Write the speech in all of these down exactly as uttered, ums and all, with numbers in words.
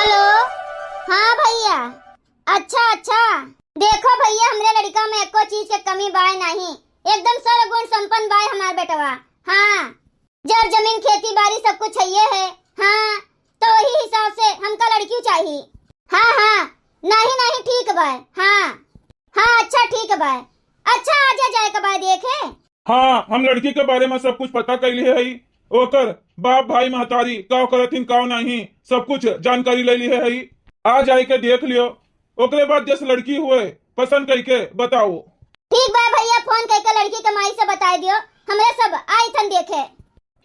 हेलो, हाँ भइया, अच्छा अच्छा, देखो भइया, हमरे लड़िका में एको चीज के कमी बाय नाहीं, एकदम सर्वगुण संपन्न बाय हमार बेटवा। हाँ, जर जमीन खेती बारी सब कुछ हइये है। हाँ, तो वही हिसाब से हमका लड़की चाही। हाँ हाँ, नाहीं नाहीं, ठीक बाय। हाँ हाँ, अच्छा ठीक बाय। अच्छा, आजे जाए के बाय देखे। हाँ, हम लड़की के बारे में सब कुछ पता कइ लिहे हई। ओकर बाप, भाई, महतारी, काव करत हिन, काव नाहीं, सब कुछ जानकारी लइ लिहे हई। आ जाए के देख लियो, ओकरे बाद जस लड़की हुए, पसंद कइके बताओ। ठीक बा भइया, फोन कइके लड़की के माई से बताइ दियो, हमरे सब आइथन देखे।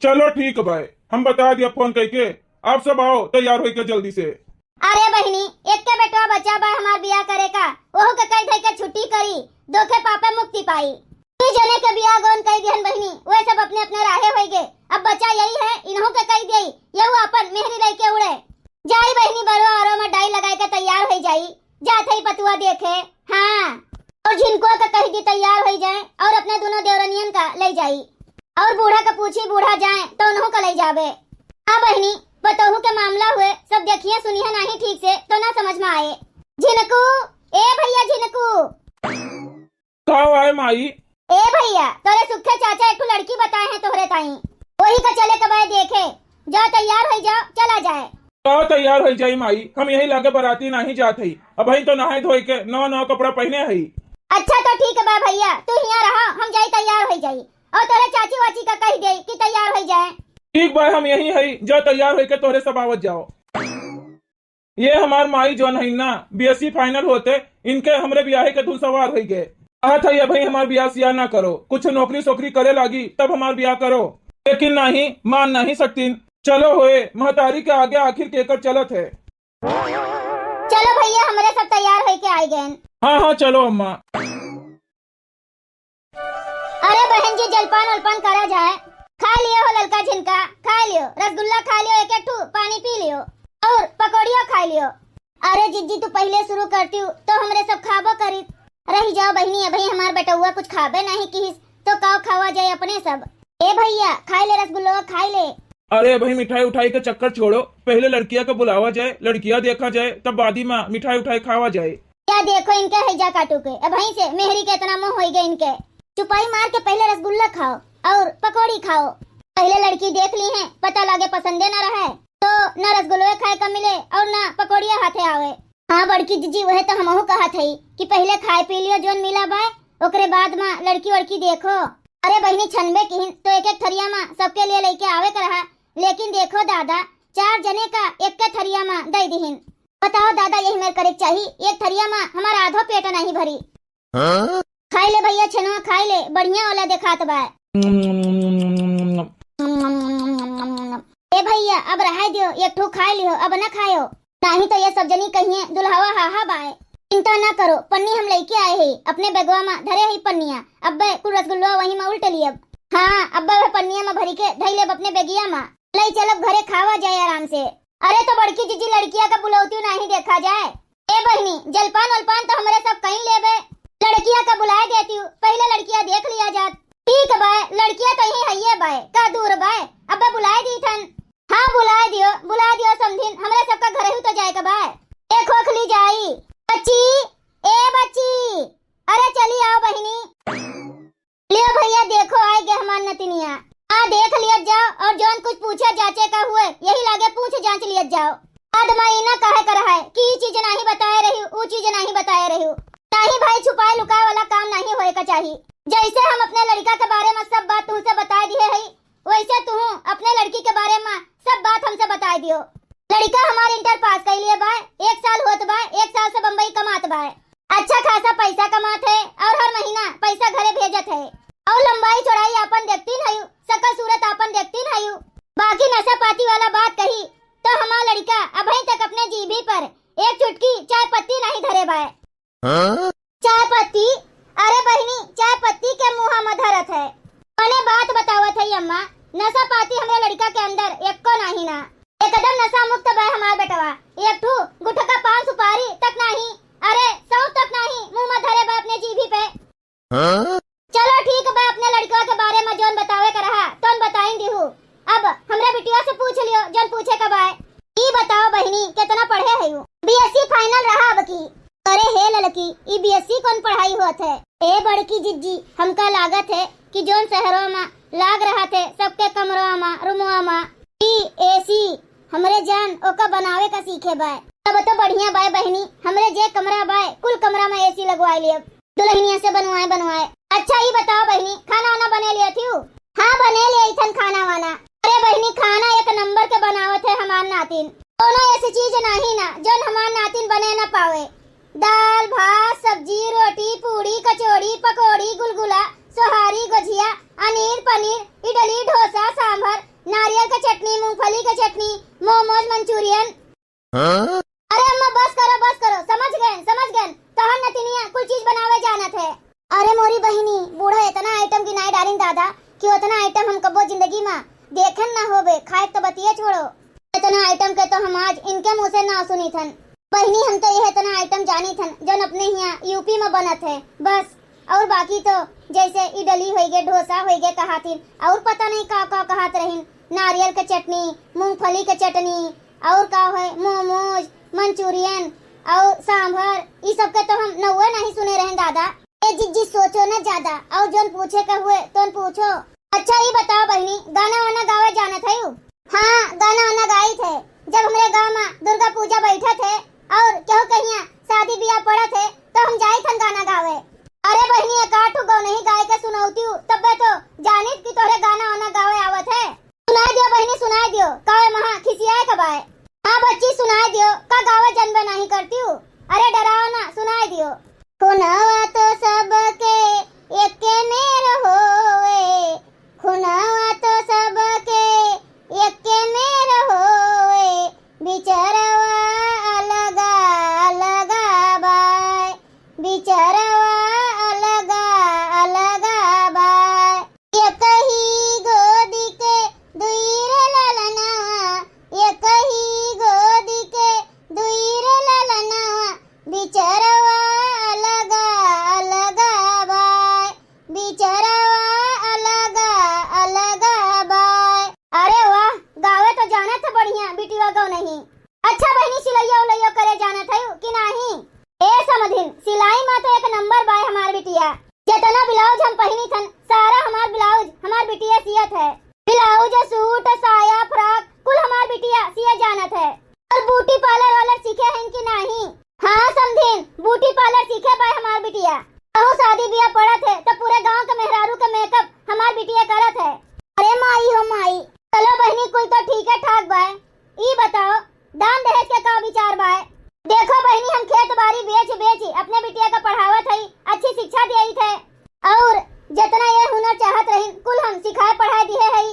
चलो ठीक बा, हम बताइ दिया फोन कइके, आप सब आओ तैयार होइके जल्दी से। अरे बहिनी, एक्के बेटवा बचा बा हमार बियाह करे का, ओहू के कहि धइ के छुट्टी करी, दोखे पापे मुक्ति पाई। दुइ जने के बियाह गौन कइ दिहन बहिनी, वे सब अपने अपने राहे होइगे। अब बचा यही है, इनहू के कहि देई, यहू आपन मेहरी लइके उड़े। जाई बहिनी, बड़वा औरो में डाई लगाए के तैयार होइ जाई, जात हई पतुआ देखे। हाँ, और झिनकुआ के कहि दी तैयार होइ जाए, और अपने दुनो देवरनियन का लइ जाई, और बूढ़ा के पूछी, बूढ़ा जाए तो उनहू का लइ जाबे। हाँ बहिनी, पतोहू के मामला हुए, सब देखिए सुनिए नाहीं ठीक से, तो ना समझ में आए। झिनकू, ए भइया झिनकू। का आए माई? ए भइया, तोरे सुखे चाचा एक ठो लड़की बताए हैं तोहरे ताई। वही का चले के बाय देखे। जाओ तैयार होइ जाओ, चला जाए। का तैयार होइ जाई माई, हम यही लागे बराती नाहीं जात हई। अबहीं तो नहाए धोए के नवा नवा कपड़ा पहिने हई। अच्छा तो ठीक बा भइया, तू हियाँ रहा, हम जाई तैयार होइ जाई। और तोरे चाची वाची का कहि देई कि तैयार होइ जाए। ठीक बा, हम यही हई, जा तैयार होइके तोहरे सब आवत जाओ। ये हमार माई जौन हईन ना, बीएससी फाइनल होते इनके हमरे बियाहे के धुन सवार होइ गए। कहत हई, "अबहीं हमार बियाह सियाह ना करो, कुछ नौकरी सोकरी करे लागी तब हमार बियाह करो।" लेकिन नाहीं, मान नाहीं सकतीन। चलो होए, महतारी के आगे आखिर केकर चलत है। चलो भइया, हमरे सब तैयार होइके आइ गएन। हाँ हाँ, चलो अम्मा। अरे बहन जी, जलपान उलपान करा जाए, खाइ लियो हो ललका झिनका, खाइ लियो, रसगुल्ला खाइ लियो एक एक ठू, पानी पी लियो और पकौड़ियो खाइ लियो। अरे जिज्जी, तू पहिले शुरू करतीउ तो हमरे सब खाबो करीत। रहि जाओ बहिनी, अबहीं हमार बेटउआ कुछ खाबे नाहीं किहिस, तो काव खावा जाए अपने सब। ए भइया, खाइ ले रसगुल्ला, खाइ ले। अरे अबहीं मिठाई उठाई के चक्कर छोड़ो, पहिले लड़किया के बुलावा जाए, लड़किया देखा जाए, तब बादी मा मिठाई उठाई खावा जाए। या देखो इनके हैजा काटू के, अबहीं से मेहरी के इतना मोह होइगे इनके। चुपाई मार के पहिले रसगुल्ला खाओ और पकौड़ी खाओ। पहिले लड़की देख लीहें, पता लागे पसंदे ना रहे, तो ना रसगुल्ले खाए का मिले और ना पकौड़िया हाथे आवे। हाँ बड़की जिज्जी, वहे तो हमहू कहत हई कि पहिले खाए पी लियो जौन मिला बाय, ओकरे बाद मा लड़की वड़की देखो। अरे बहिनी, छनबे किहिन तो एक एक थरिया मा सबके लिए लइके आवे के रहा, लेकिन देखो दादा, चार जने का एक्के थरिया मा दइ दिहिन। बताओ दादा, यही मेर करे के चाही, एक थरिया मा हमार आधो पेट नाहीं भरी। हाँ? खाइ ले भइया छेनवा, खाइ ले, बढ़िया वाला देखात बा। ए भइया, अब रहाई दियो, एक ठो खाइ लियो, अब न खायो। नाहीं तो ये सब जनी कहिए दुल्हवा हाहा बाय। चिंता ना करो, पन्नी हम लइके आए ही अपने बेगवा मा, धरे ही पन्निया। अब्बे कुल रसगुल्ला वही मा उल्ट लियब। हाँ, अब्बे वह पन्निया मा भरी के धइ लेब अपने बेगिया मा। लइ चलब घरे, खावा जाए आराम से। अरे तो बड़की जिज्जी, लड़किया का बुलौतियो नाहीं देखा जाए। ए बहिनी, जलपान वलपान तो हमरे सब कहीं लेबे, लड़किया का बुलाए देतिउ, पहिले लड़किया देख लिया जात। ठीक बाय, लड़किया तो यहीं हइये बाय, का दूर बाय, अब्बे बुलाए दीथन। हाँ बुलाए दियो, बुलाए दियो समधिन, हमरे सबका घरहू तो जाए का बाय। ए खोखली जाई। बच्ची, ए बच्ची, अरे चली आओ बहिनी। लियो भइया, देखो आइ गे हमार नतिनिया। आ देख लियत जाओ और जौन कुछ पूछे जाँचे का हुए, यही लागे पूछ जाँच लियत जाओ। बाद मा ई ना कहे का रहे कि ई चीज नाहीं बताए रहिउ, ऊ चीज नाहीं बताए रहिउ। नाहीं भाई, छुपाए लुकाए वाला काम नाहीं होए का चाही। जइसे हम अपने लड़िका के बारे मा सब बात तुहसे बताए दिहे हई, वइसे तुहू अपने लड़की के बारे मा सब बात हमसे बताए दियो। लड़िका हमार इंटर पास कइ लिए बाय, एक साल होत बाय, एक साल से बम्बई कमात बाय। अच्छा खासा पैसा कमात है और हर महीना पैसा घरे भेजत है। और लंबाई चौड़ाई आपन देखतीन हयू, सकल सूरत आपन देखतीन हयू। बाकी नशा पाती वाला बात कही तो हमार लड़िका अबहीं तक अपने जीभी पर एक चुटकी चाय पत्ती नाहीं धरे बाय। हाँ? चाय पत्ती? अरे बहिनी, चाय पत्ती के मुँहा में धरत है। कौने बात बतावत है अम्मा? नशा पाती हमरे लड़िका के अंदर एको नाहीं ना। एकदम नशा मुक्त बा हमार बेटवा। एक ठू गुटखा पान सुपारी तक नाहीं, अरे सौंफ तक नाहीं मुँह में धरे बा अपने जीभी पे। हाँ? चलो ठीक बा, अपने लड़िकवा के बारे में जौन बतावे का रहा तौन बताइन दिहू। अब हमरे बिटिया से पूछ लियो जौन पूछे का बाय। ई बताओ बहिनी, केतना पढ़े बीएससी final रहा अब की। अरे हे ललकी, ई बीएससी कौन पढ़ाई होत है? ए बड़की जिज्जी, हमका लागत है कि जौन शहरों मा लाग रहत है, सबके कमरों मा, रूमों मा, ई एसी, हमरे जान ओका बनावे का सीखे बाय। तब तो बढ़िया बाय बहिनी, हमरे जे कमरा बाय, कुल कमरा मा एसी लगवाए लियब। दुल्हनिया से बनवाए बनवाए। अच्छा, ई बताओ बहिनी, खाना वाना बने लिया थियू? हाँ, बने लिया इथन खाना वाना। अरे बहिनी, खाना एक नंबर के बनावत है हमार नातिन। कोनो ऐसी चीज नाही ना, जौन हमार नातिन बने ना पावे। दाल, भात, सब्जी, रोटी, पूड़ी, कचौड़ी, पकौड़ी, गुलगुला, सोहारी, गोझिया, अनीर, पनीर, इडली, ढोसा, सांभर, नारियल के चटनी, मूंगफली के चटनी, मोमोज, मंचूरियन। हाँ? अरे अम्मा, बस करो, बस करो, समझ गए, समझ गए। तोहर नतिनिया कुल चीज बनावे जानत है। अरे मोरी बहिनी, बूढ़ा इतना आइटम गिनाए डालिन दादा कि उतना आइटम हम कबो जिंदगी मा देखन ना होबे, खाए तो बतिये छोड़ो। इतना आइटम के तो हम आज इनके मुंह से ना सुनी थन। बहिनी, हम तो यह इतना आइटम जानी थन जौन अपने हियाँ यूपी मा बनत है, बस। और बाकी तो जैसे इडली होइगे, ढोसा होइगे कहाथिन, और पता नहीं का का कहत रहिन, नारियल के चटनी, मूंगफली के चटनी, और का है, मोमोज, मंचूरियन और सांभर, ई सब के तो हम नौवे नहीं सुने रहेन दादा। ए जिज्जी, सोचो न ज्यादा, और जौन पूछे का हुए तौन पूछो। अच्छा, ई बताओ बहिनी, गाना वाना गावे जानत है? हाँ, गाना वाना गाई थे। जब हमरे गाँव मा दुर्गा पूजा बैठत है और केहू के हियाँ शादी बियाह पड़त है, तो हम जाई थन गाना गावे। अरे बहिनी, एक आध ठो गौनही गाय के सुनौती हूँ, तब्बे तो जानित कि तोहरे गाना वाना गावे आवत है। सुनाए दियो बहिनी, सुनाए दियो, काहे महा खिसियाए का बाय? हाँ बच्ची, सुनाए दियो, का गावे जनबे नहीं करती हूँ? अरे डराओ ना, सुनाए दियो। खुनवा तो सबके एके मेर होवे, खुनवा तो सबके एके मेर होवे, बिचरवा अलगा अलगा बाय, बिचरवा अलगा अलगा बाय। एक ही गोदी के दुई रे ललनवा, एक ही गोदी के दुई रे ललनवा, बिचरवा अलगा अलगा बाय, बिचरवा अलगा अलगा बाय। अरे वाह, गावे तो जानत है बढ़िया बिटिया गौनही। अच्छा बहिनी, सिलैया उलैया करे जानत है कि नाही? ए समधिन, सिलाई मा तो एक नंबर बाय हमार बिटिया। जितना ब्लाउज हम पहिनी थन, सारा हमार ब्लाउज हमार बिटिया सियत है। ब्लाउज, सूट, साया, फ्रॉक कुल हमार बिटिया सिए जानत है। और ब्यूटी पार्लर वालर सीखे हैं कि नाही? हाँ समधिन, ब्यूटी पार्लर सीखे बाय हमार बिटिया। कहूँ शादी बियाह पड़त है तो पूरे गांव के मेहरारू के मेकअप हमार बिटिया करत है। अरे माई हो माई। चलो बहिनी, कुल तो ठीक है ठाक बाय। ई बताओ, दान दहेज के का विचार बाय? देखो बहिनी, हम खेत बारी बेच बेच अपने बिटिया का पढ़ावत हई, अच्छी शिक्षा दियत है, और जितना ये हुनर चाहत रही कुल हम सिखाए पढ़ाए दिए हई,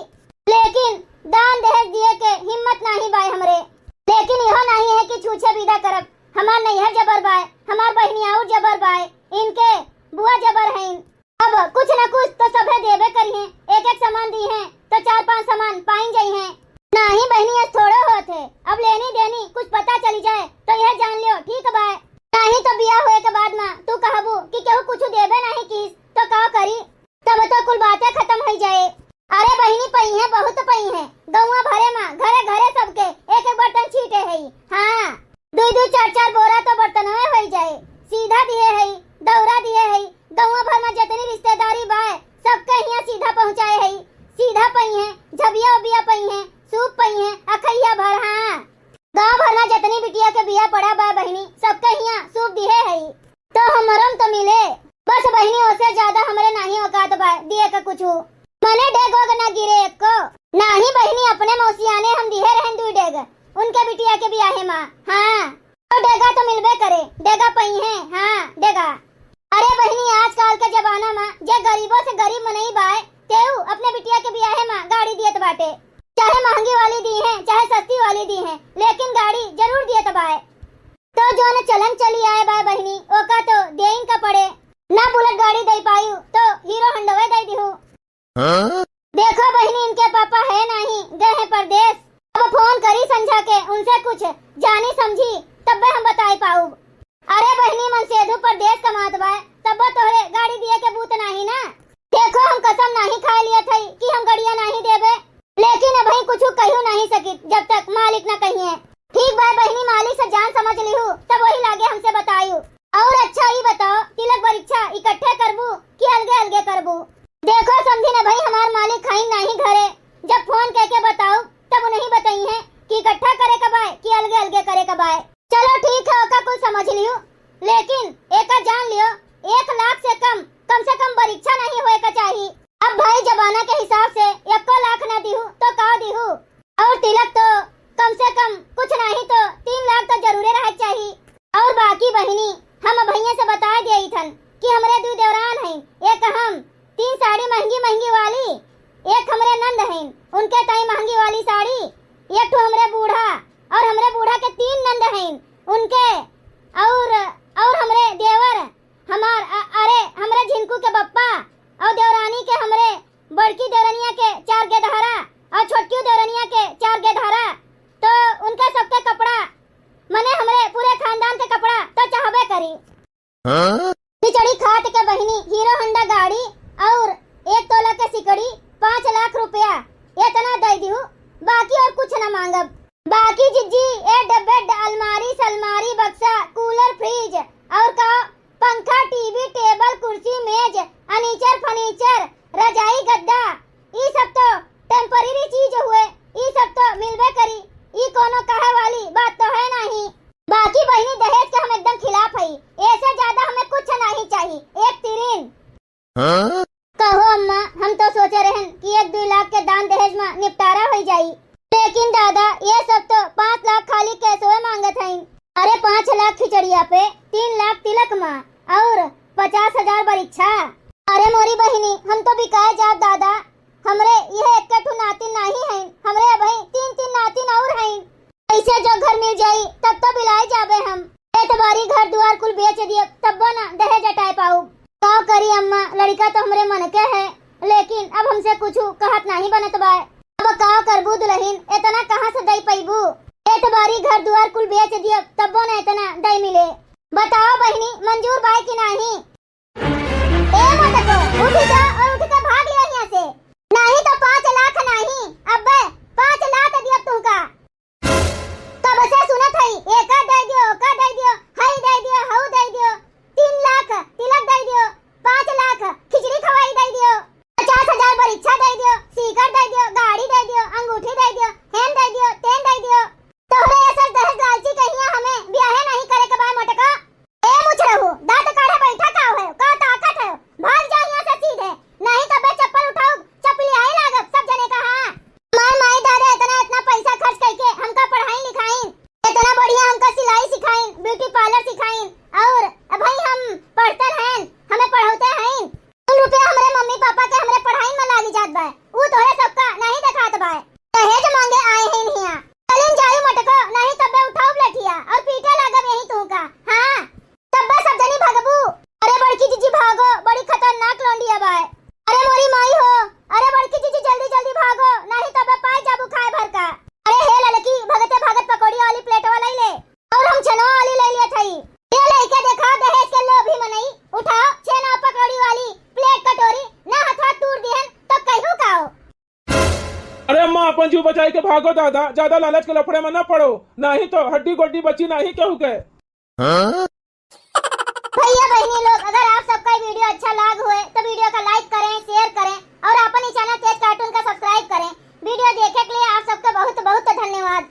लेकिन दान दहेज दिए के हिम्मत नाही बाय हमरे। लेकिन यह नाही है कि छूछे विदा करब, हमार नैहर जबर बाय, हमार बहिनी और जबर बाय, इनके बुआ जबर हैं। अब कुछ न कुछ तो सभे देबे करिहें, एक एक सामान दीहें तो चार पांच सामान पाइन जइहें। नाही बहिनी, अस थोड़ो होत है। अब लेनी देनी कुछ पता चली जाए तो यह जान लियो, ठीक बाय। नाही तो बियाह होए के बाद मा तू कहबू कि केहू कुछ देबे नाही किस तो का करी, तब तो कुल बातें खत्म हो जाए। अरे बहिनी, पइहें, बहुत पइहें, गौवा भरे मा घरे घरे सबके एक एक बर्तन छीटे है। हाँ, दुई दुई चार चार बोरा तो बर्तनवे होई जाए। सीधा दिए हई, दौरा दिए हई, गौवा भर मा जितनी रिश्तेदारी बाय, सबके हियाँ सीधा पहुँचाए हई। सीधा पइहें, झबिया उबिया पइहें, सूप पइहें, अखैया भर। हाँ, गाँव भर मा जितनी बिटिया के बियाह पड़ा बा बहिनी, सबके हियाँ सूप दिए हई। तो हमरम तो मिले। बस बहिनी, ओसे ज्यादा हमरे नाही औकात बा दिए का कुछु। मने डेग ओग ना गिरे एको। नाही बहिनी, अपने मौसियाने हम दिहे रहन दुई डेग, उनके बिटिया के बियाहे मा। हाँ, तो डेगा तो मिलबे करे, डेगा पइहें, हाँ, डेगा। अरे बहिनी, आजकल के जमाना मा जे गरीबों से गरीब मनई बाय, तेऊ अपने बिटिया के बियाहे मा गाड़ी दियत बाटे। चाहे महंगी वाली दीहें, चाहे सस्ती वाली दीहें, लेकिन गाड़ी जरूर दियत बाय। तो जौन चलन चली आए बाय बहिनी, ओका तो देइन का पड़े। ना बुलेट गाड़ी दे पायू, तो हीरो हंडवे दे दिहू। हाँ? देखो बहिनी, इनके पापा है नाही, गए हैं परदेस। अब फोन करी संझा के, उनसे कुछ जानी समझी, तब्बे हम बताई पाउब। अरे बहिनी, मनसेधु परदेस कमात बाय, तब्बो तोहरे गाड़ी दिए के बूत नाही ना। देखो, हम कसम नाही खाए लियत हई कि हम गड़िया नाही देबे, लेकिन अबहीं कुछु कहियो नाही सकित, जब तक मालिक ना कहिए। ठीक बाय बहिनी, मालिक से जान समझ लिहू, आगे करे का बाय। चलो ठीक है, ओका कुल समझ लियो, लेकिन एका जान लियो, एक लाख से कम, कम से कम बरिच्छा नहीं होए का चाही। अब भाई जमाना के हिसाब से एको लाख ना दिहू तो का दिहू? और तिलक तो कम से कम कुछ नहीं तो तीन लाख तो जरूरे रहे के चाही। और बाकी बहिनी, हम भैया से बता दिए थन कि हमरे दू देवरान हैं, एक हम तीन साड़ी महंगी महंगी वाली, एक हमरे नंद हैं, उनके ताई महंगी वाली साड़ी, एक ठो हमरे बूढ़ा, और हमरे बूढ़ा के तीन नंद हैं, उनके, और, और हमरे देवर, हमार, अ-, अरे, हमरे झिनकू के बप्पा, और देवरानी के हमरे बड़की देवरनिया के चार गेदहरा, और छोटकी देवरनिया के चार गेदहरा, तो उनके सबके कपड़ा, मने हमरे पूरे खानदान के कपड़ा तो चाहबे करी। हाँ? खिचड़ी खात के बहिनी Hero Honda गाड़ी और एक तोला के सिकड़ी, पाँच लाख रुपया, इतना दे दिहू, बाकी और कुछ ना मांगब। बाकी जिज्जी, ए ड-, बेड, अलमारी सलमारी, बक्सा, कूलर, फ्रिज और का, पंखा, टीवी, टेबल, कुर्सी, मेज, अनीचर, फर्नीचर, रजाई, गद्दा, ई सब तो टेम्परेरी चीज हुए, ई सब तो मिलबे करी, ई कोनो कहे वाली बात तो है नहीं। बाकी बहिनी, दहेज के हम एकदम खिलाफ हई, ऐसे ज्यादा हमें कुछ नहीं चाहिए, एक तिरिन। हाँ? कहो अम्मा, हम तो सोचे रहन कि एक दुई लाख के दान दहेज में निपटारा हो जाई, लेकिन दादा, ये सब तो पाँच लाख खाली कैसवे मांगत हईन। अरे, पाँच लाख खिचड़िया पे, तीन लाख तिलक में और पचास हजार बरिच्छा। अरे मोरी बहिनी, हम तो बिकाए जाब दादा, हमरे यह एक ठो नातिन नहीं हईन, हमरे अबही तीन तीन नातिन और हईन। ऐसे जो घर मिल जाई, तब तो बिलाए जाबे हम। एतबारी घर दुआर कुल बेच दिए, तब्बो ना दहेज अटाए पाऊ। का करी अम्मा, लड़का तो हमरे मन के है, लेकिन अब हमसे कुछ कहत नहीं बनत बाय। अब का करबू दुल्हन, इतना कहाँ से दई पैबू? एतबारी घर दुआर कुल बेच दिए, तब्बो ना इतना दई मिले। बताओ बहिनी, मंजूर बाय कि नहीं? ए मोटको, उठ जा और उठ के भाग लियो यहाँ से, नहीं तो पाँच लाख नहीं, अब्बे पाँच लाख दियो तुमका। कब से सुनत हई, एका दे दियो, ओका दे दियो, हई दे दियो, हऊ दे दियो, तीन लाख तिलक दे दियो, पाँच लाख खिचड़ी खवाई दे दियो, पचास हजार बरिच्छा दे दियो, सीकर दे दियो, गाड़ी दे दियो, अंगूठी दे दियो, हेन दे दियो, तेन दे दियो। तोहरे ऐसा दहेज लालची कहिया हमें ब्याहे नहीं करे के बाय मोटका। ए मुछरहू, दांत काढ़े बैठा का है? का ताकत है? भाग जा यहाँ से सीधे, नहीं तो बे चप्पल उठाओ, चपलियाए लागब सब जने का। हाँ, हमार माई दादा इतना, इतना पैसा खर्च करके हमका पढ़ाई लिखाइन, इतना बढ़िया हमका सिलाई सिखाइन, ब्यूटी पार्लर सिखाइन, और अब भाई हम पढ़ते हैं, हमें पढ़ौते हैं, उन रुपया हमरे मम्मी पापा के हमरे पढ़ाई में लागी जात बा, ऊ तोहरे सबका नहीं देखात बा। दहेज मांगे आए हैं हिया। चलिन जाई मटको, नहीं तब्बे उठाउब लठिया और पीटे लागब यही तू का। हाँ, तब्बे सब जनी भगबू। अरे बड़की जीजी भागो, बड़ी खतरनाक लौंडिया बाय। अरे मोरी माई हो, अरे बड़की जीजी जल्दी जल्दी भागो, नहीं तब्बे पाई जाबू खाए भर का। अरे हे ललकी, भगते भागत पकौड़ी वाली प्लेटवा लई ले। और हम छेनवा वाली ले लिया थई। ये लइके देखा दहेज के लोभी मनई, उठाओ छेना पकौड़ी वाली प्लेट कटोरी, ना हथवा तूर दिहन तो कहू काओ। अरे अम्मा, अपन जीव बचाई के भागो दादा, ज्यादा लालच के लफड़े में ना पड़ो, नहीं तो हड्डी गोड्डी बची नहीं केहू के। हाँ? भैया बहिनी लोग, अगर आप सबका ये वीडियो अच्छा लाग हुए तो वीडियो का like करें, share करें और अपन ही चैनल तेज कार्टून का subscribe करें। वीडियो देखे के लिए आप सबका बहुत बहुत धन्यवाद।